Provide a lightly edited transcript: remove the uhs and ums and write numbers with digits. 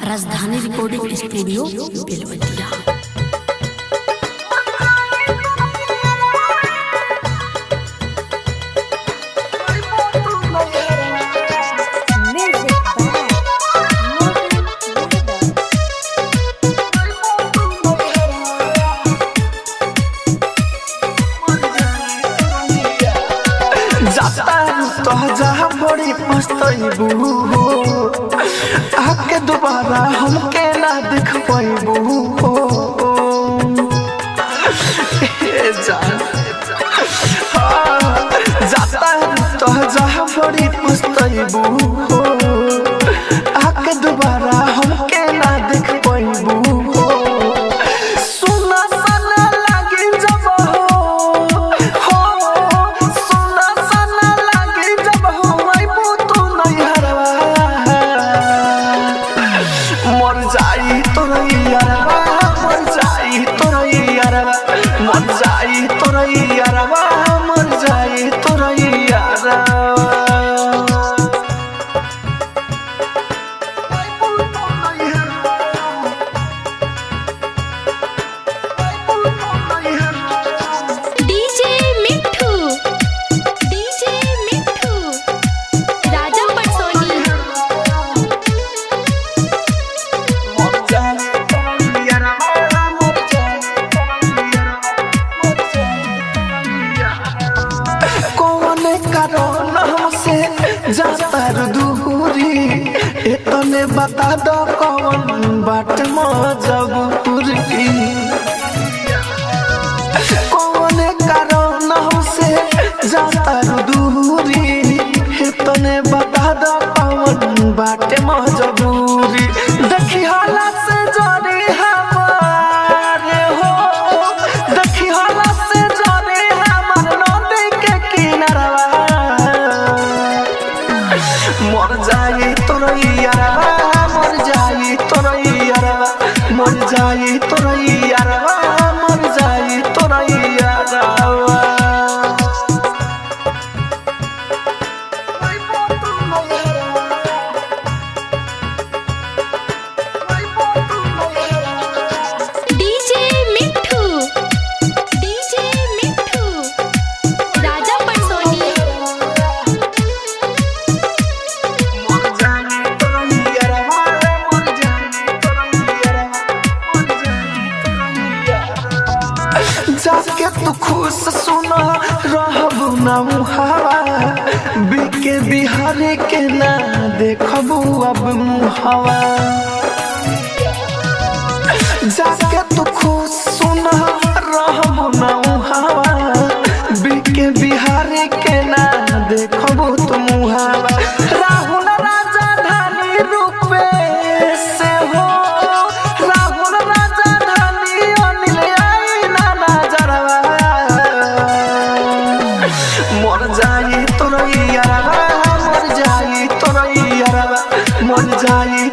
Rajdhani recording studio Belwatiya. Music by Mohan Yadav. जाता तो जा बड़ी पछतैबू हो, आके दोबारा हमके ना देख पैबू हो। ए जान। हाँ, जाता तो जा बड़ी पछतैबू हो, आके दोबारा हमके ना देख पैबू हो। सुना सना लागी जब हो, सुना सना लागी जब हो, आइबू तू नैहरवा। मर जाई तोर यारवा, मर जाई तोर यारवा, मर जाई तोर यारवा, मर जाई तोर यारवा। आइबू तू नैहरवा। डीजे मिठू, डीजे मिठू, राजा पटसोनी। कौन कारण हमसे जाता दूरी, एतने बता दो कौन बाट मजबूरी। कौन कारण हमसे जाता दूरी, एतने बता दो कौन बाट मजबूरी। देखी हालत से जरी हमारे हो, देखी हालत से जरी हमार नदी के किनारवा। मर जाई तोर यारवा, मर जाई तोर यारवा, मर जाई तोर यारवा, मर जाई तोर यारवा। डीजे मिठू, डीजे मिठू, राजा पटसोनी। मर जाई तोर यारवा, मर जाई तोर यारवा, मर जाई तोर यारवा। जाके तू खुश सुना रहबू ना मुहावा, बीके बिहारी के ना देखबू अब मुहावा। जाके तू खुश सुना रहबू ना मुहावा, बीके बिहारी के ना देखबू तू मुहावा। राहुल राजा धानी रूपे से हो, राहुल राजा धानी अनिल आई ना नजरवा। मर जाई तोर यारवा, मर जाई तोर यारवा, मर जाई